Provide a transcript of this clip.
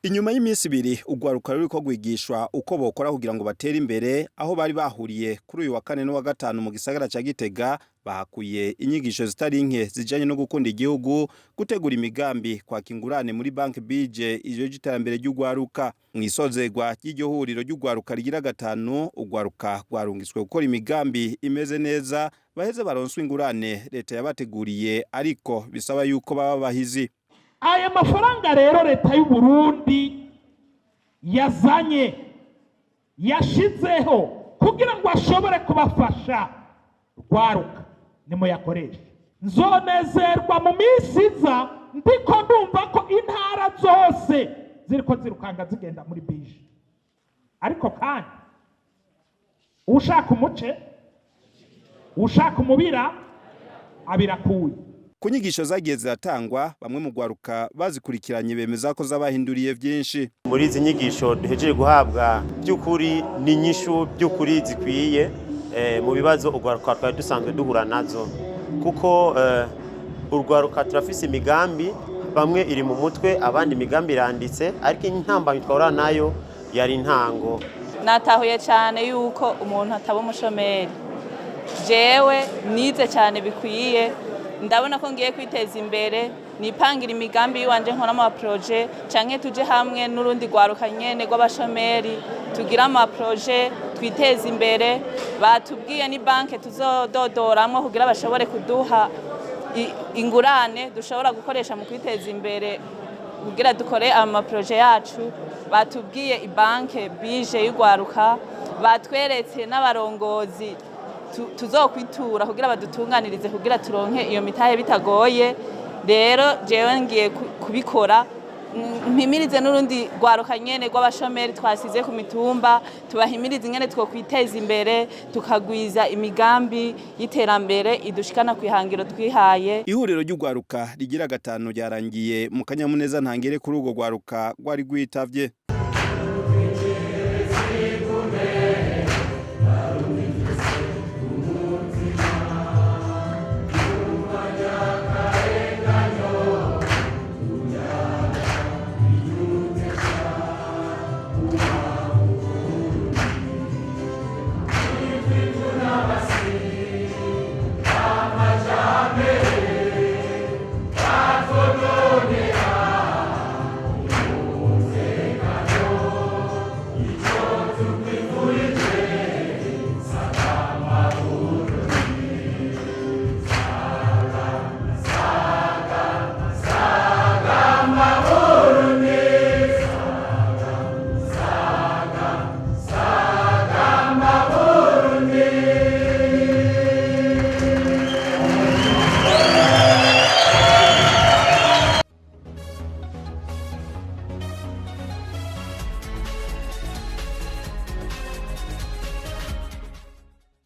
Inyuma y'iminsi 2 urwaruka ruriko rwigishwa uko bokora kugira ngo batere imbere, aho bari bahuriye kuri uyu wa kane n'uwa gatanu mu gisagara ca Gitega, bahakuye inyigisho zitari nke zijanye no gukunda igihugu, gutegura imigambi, kwaka ingurane muri banki BIJE ijejwe iterambere ry'urwaruka. Mw'isozerwa ry'iryo huriro ry'urwaruka rigira gatanu, urwaruka rwarungitswe gukora imigambi imeze neza, baheze baronswe ingurane leta yabateguriye, ariko bisaba yuko baba bahizi. Aya mafaranga rero leta y'u Burundi yazanye, yashizeho kugira ngo ashobore kubafasha rwaruka, nimuyakoreshe. Nzonezerwa mu minsi iza ndiko ndumva ko intara zose ziriko zirukanga zigenda muri BIJE. Ariko kandi ushaka umuce, ushaka umubira abirakuye. Ku nyigisho zagiye ziratangwa, bamwe mu rwaruka bazikurikiranye bemeza ko zabahinduriye vyinshi. Muri izi nyigisho duhejeje guhabwa, by'ukuri ni inyishu by'ukuri zikwiye mu bibazo urwaruka twari dusanzwe duhura nazo, kuko urwaruka turafise imigambi, bamwe iri mu mutwe, abandi imigambi iranditse, ariko intambamyi twahura nayo yari intango. Natahuye cyane yuko umuntu ataba umushomeri. Jewe nize cyane bikwiye, ndabona ko ngiye kwiteza imbere, nipangira imigambi yiwanje, nkora ama projets, canke tuje hamwe n'urundi rwaruka nyene rw'abashomeri, tugire ama projets, twiteze imbere. Batubwiye ni banke tuzododoramwo kugira bashobore kuduha ingurane dushobora gukoresha mu kwiteza imbere, kugira dukore ama projets yacu. Batubwiye ibanke BIJE y'urwaruka, batweretse n'abarongozi tuzokwitura kugira badutunganirize, kugira turonke iyo mitahe bitagoye. Rero jewe ngiye kubikora, mpimirize n'urundi rwaruka nyene rw'abashomeri twasize ku mitumba, tubahimirize ingene twokwiteza imbere, tukagwiza imigambi y'iterambere idushikana kw'ihangiro twihaye. Ihuriro ry'urwaruka rigira gatanu ryarangiye mu kanyamuneza ntangere kuri urwo rwaruka rwari rwitavye.